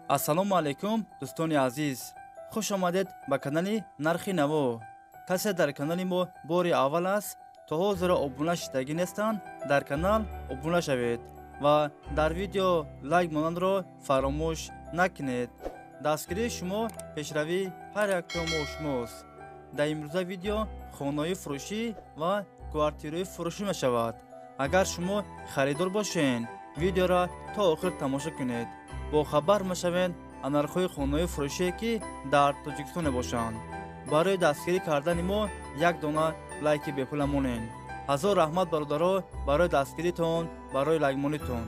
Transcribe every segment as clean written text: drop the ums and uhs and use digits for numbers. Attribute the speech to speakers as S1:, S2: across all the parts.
S1: Ассалому алайкум, дӯстони азиз. Хуш омадед ба канали Нархи Наво. Касе дар канали мо бори аввал аст, то ҳозиро обуна шидагӣ нестанд, дар канал обуна шавед ва дар видео лайк монандро фаромӯш накунед. Дастгирии шумо пешравии ҳар якто мо шумост. Дар имрӯза видео хонаҳои фурӯшӣ ва квартираҳои фурӯшӣ мешавад. Агар шумо харидор бошед, видеоро то охир тамошо кунед. Бохабар мешавед аз нархҳои хонаҳои фурӯшие, ки дар Тоҷикистон мебошанд. Барои дастгирӣ кардани мо як дона лайки бепула монед. Ҳазор раҳмат, бародаро, барои дастгиритон, барои лайкмонитон.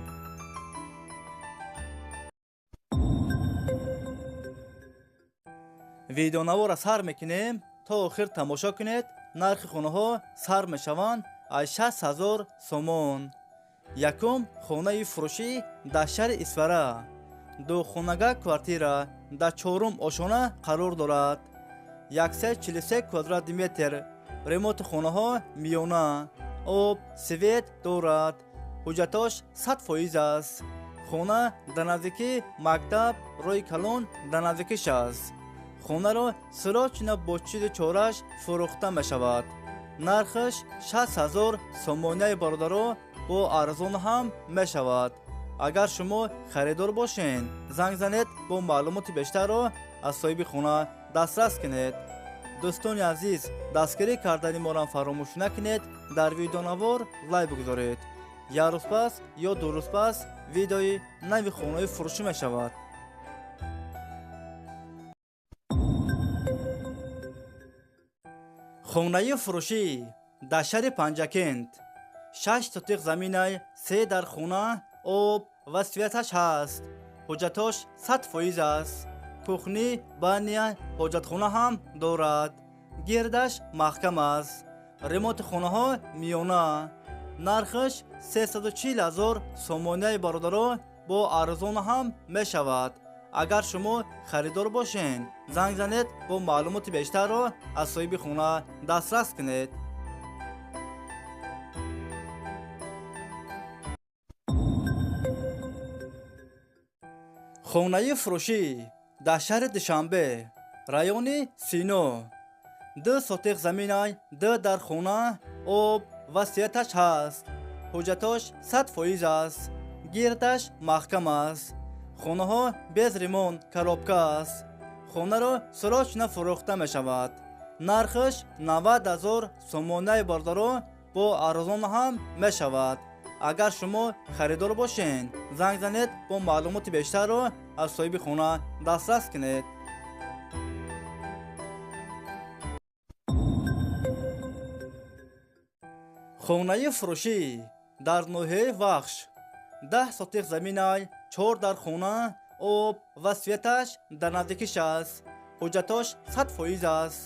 S1: Видеонаворро сар мекунем, то охир тамошо кунед. Нархи хонаҳо сар мешаванд аз 60 000 сомон. Якум хонаи фурӯшӣ дар шаҳри Исфара. Духонага квартира дар чорум ошона қарор дорад. 143 квадрати метр. Ремонти хонаҳо миёна. Об, свет дорад. Ҳуҷҷатош 100% аст. Хона дар наздикии мактаб, роҳи калон дар наздикиш аст. Хонаро срочно бо чизу чораш фурӯхта мешавад. Нархаш 60 000 сомонияи, бародаро, бо арзон ҳам мешавад. Агар шумо харидор бошед, занг занед, бо маълумоти бештарро аз соҳиби хона дастрас кунед. Дӯстони азиз, дастгирӣ кардани моро фаромӯш накунед, дар видеонавор лайк бигузоред. Як рӯз пас ё 2 рӯз пас видеои нави хонаҳои фурӯшӣ мешавад. Хонаи фурӯшӣ дар шаҳри Панҷакент. 6 сотиқ заминай, се дар хона, об ва светаш ҳаст. Ҳуҷҷатош 100% аст. Кухни, баня, ҳоҷатхона ҳам дорад. Гирдаш маҳкам аст. Ремонти хонаҳо миёна. Нархаш 340 000 сомонияи, бародаро, бо арзон ҳам мешавад. Агар шумо харидор бошед, занг занед, бо маълумоти бештарро аз соҳиби хона дастрас кунед. Хонаи фурӯшӣ дар шаҳри Душанбе, райони Сино. 2 сотиқ заминай, ду дар хона, об ва светаш ҳаст. Ҳуҷҷатош 100% аст. Гирдаш маҳкам аст. Хонаҳо без ремонт, коробка аст. Хонаро срочно фурӯхта мешавад. Нархаш 90 000 сомонаи, бародаро, бо арзон ҳам мешавад. Агар шумо харидор бошед, занг занед, бо маълумоти бештарро аз соҳиби хона дастрас кунед. Хонаи фурӯшӣ дар ноҳияи Вахш. 10 сотиқ заминай, чор дар хона, об ва светаш дар наздикиш аст. Ҳуҷҷатош 100% аст.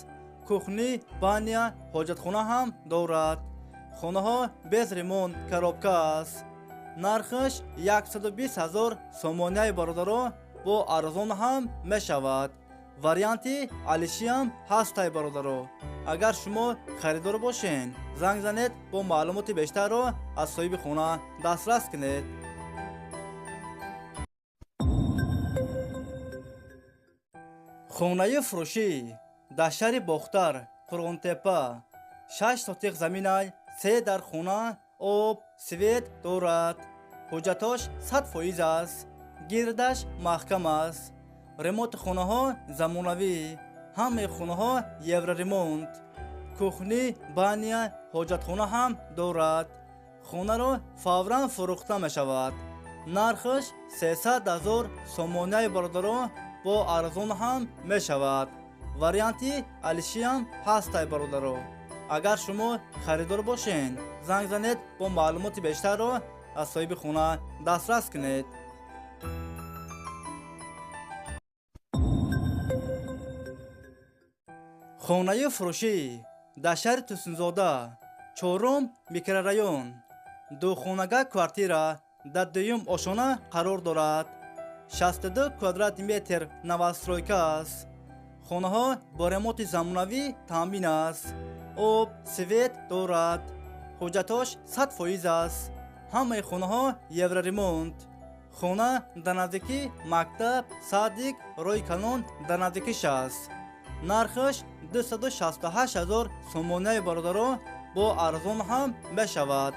S1: Кухни, баня, ҳоҷатхона ҳам дорад. Хонаҳо без ремонт, коробка аст. Нархаш 120 000 сомонияи, бародаро, бо арзон ҳам мешавад. Варианти алишиам ҳастай, бародаро. Агар шумо харидор бошед, занг занед, бо маълумоти бештарро аз соҳиби хона дастрас кунед. Хонаи фурӯшӣ дар шаҳри Бохтар, Қурғонтепа. 6 сотиқ заминай, се дар хона, об, свет дорад. Ҳуҷҷатош 100% аст. Гирдаш маҳкам аст. Ремонти хонаҳо замонавӣ. Ҳамаи хонаҳо евроремонт. Кухни, баня, ҳоҷатхона ҳам дорад. Хонаро фавран фурӯхта мешавад. Нархаш 300 000 сомонияи, бародаро, бо арзон ҳам мешавад. Варианти алишиам ҳастай, бародаро. Агар шумо харидор бошед, занг занед, бо маълумоти бештарро аз соҳиби хона дастрас кунед. Хонаи фурӯшӣ дар шаҳри Тусунзода, чорум микрорайон. Духонага квартира дар дуюм ошона қарор дорад. 62 квадрати метр, новостройка аст. Хонаҳо бо ремонти замонавӣ таъмин аст. Об, свет дорад. Ҳуҷҷатош 100% аст. Ҳамаи хонаҳо евроремонт. Хона дар наздикии мактаб, садик, роҳи калон дар наздикиш аст. Нархаш 268 ҳазор сомонаи бародаро бо арзон ҳам мешавад.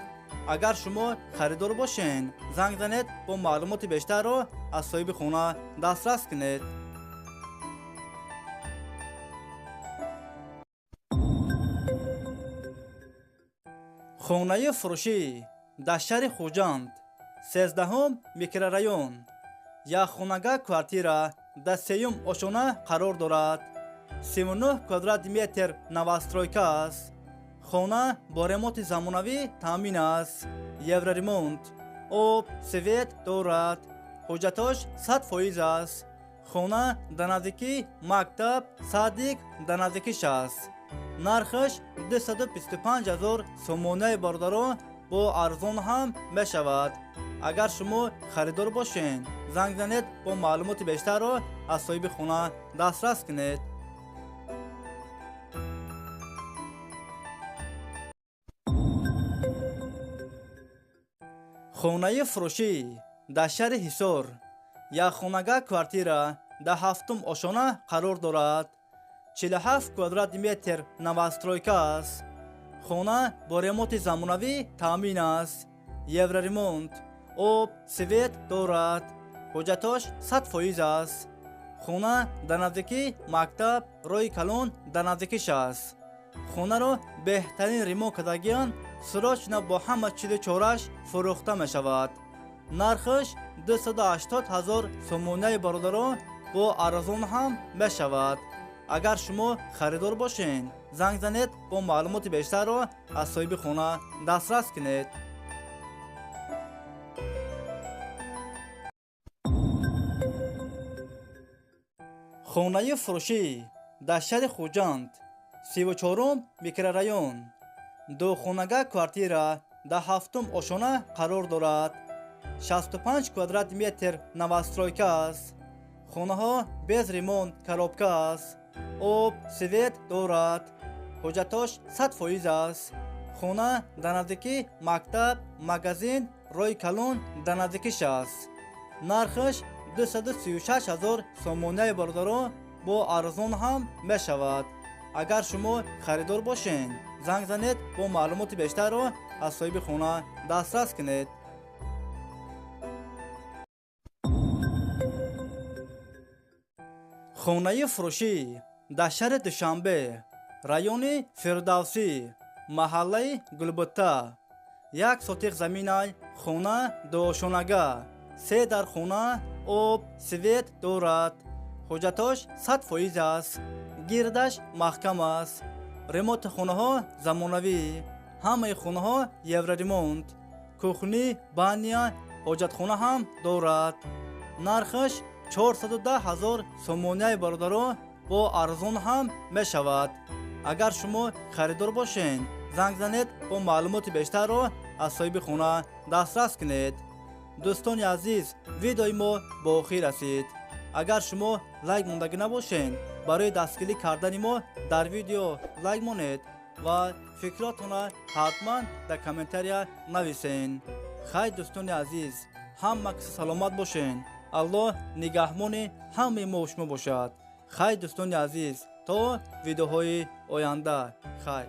S1: Агар шумо харидор бошед, занг занед, бо маълумоти бештарро аз соҳиби хона дастрас кунед. Хонаи фурӯшӣ дар шаҳри Хуҷанд, 13 микрорайон, якхонага квартира дар сеюм ошона қарор дорад. 39 квадрат метр новостройка аст. Хона бо ремонти замонавӣ таъмин аст. Евроремонт, об, свет дорад. Ҳуҷҷатош 100% аст. Хона дар наздикии мактаб, садик дар наздикиш аст. Нархаш 225 ҳазор сомонаи бародаро бо арзон ҳам мешавад. Агар шумо харидор бошед, занг занед, бо маълумоти бештарро аз соҳиби хона дастрас кунед. Хонаи фурӯшӣ дар шаҳри Ҳисор, якхонага квартира дар ҳафтум ошона қарор дорад. 47 квадрат метр новостройка аст. Хона бо ремонти замонавӣ таъмин аст. Евроремонт, об, свет дорад. Ҳуҷҷатош 100% аст. Хона дар наздикии мактаб, роҳи калон дар наздикиш аст. Хонаро беҳтарин ремонт кардагиан срочно бо ҳама чизу чораш фурӯхта мешавад. Нархаш 280 ҳазор сомонаи бародаро бо арзон ҳам мешавад. Агар шумо харидор бошед, занг занед, бо маълумоти бештарро аз соҳиби хона дастрас кунед. Хонаи фурӯшӣ дар шаҳри Хуҷанд, 34 микрорайон, духонага квартира дар ҳафтум ошона қарор дорад. 65 квадрат метр новостройка аст. Хонаҳо без ремонт, коробка аст. Об, свет дорад. Ҳуҷҷатош 100% аст. Хона дар наздикии мактаб, магазин, роҳи калон дар наздикиш аст. Нархаш 236 ҳазор сомонаи бародаро бо арзон ҳам мешавад. Агар шумо харидор бошед, занг занед, бо маълумоти бештарро аз соҳиби хона дастрас кунед. Хонаи фурӯшӣ дар шаҳри Душанбе, райони Фирдавсӣ, маҳаллаи Гулбутта, як сотиқ заминай, хона дуошонага, се дар хона, об, свет дорад. Ҳуҷҷатош 100% аст. Гирдаш маҳкам аст. Ремонти хонаҳо замонавӣ. Ҳамаи хонаҳо евроремонт. Кухни, баня, ҳоҷатхона ҳам дорад. Нархаш 410 ҳазор сомонаи бародаро бо арзон ҳам мешавад. Агар шумо харидор бошед, занг занед, бо маълумоти бештарро аз соҳиби хона дастрас кунед. Дӯстони азиз, видеои мо ба охир расид. Агар шумо лайк мондагӣ набошед, барои дастгирӣ кардани мо дар видео лайк монед ва фикротонро ҳатман дар комментария нависед. Хай дӯстони азиз, ҳама каси саломат бошед. Аллоҳ нигаҳбони ҳамаи мо шумо бошад. Хай дӯстони азиз, то видеоҳои оянда. Хай.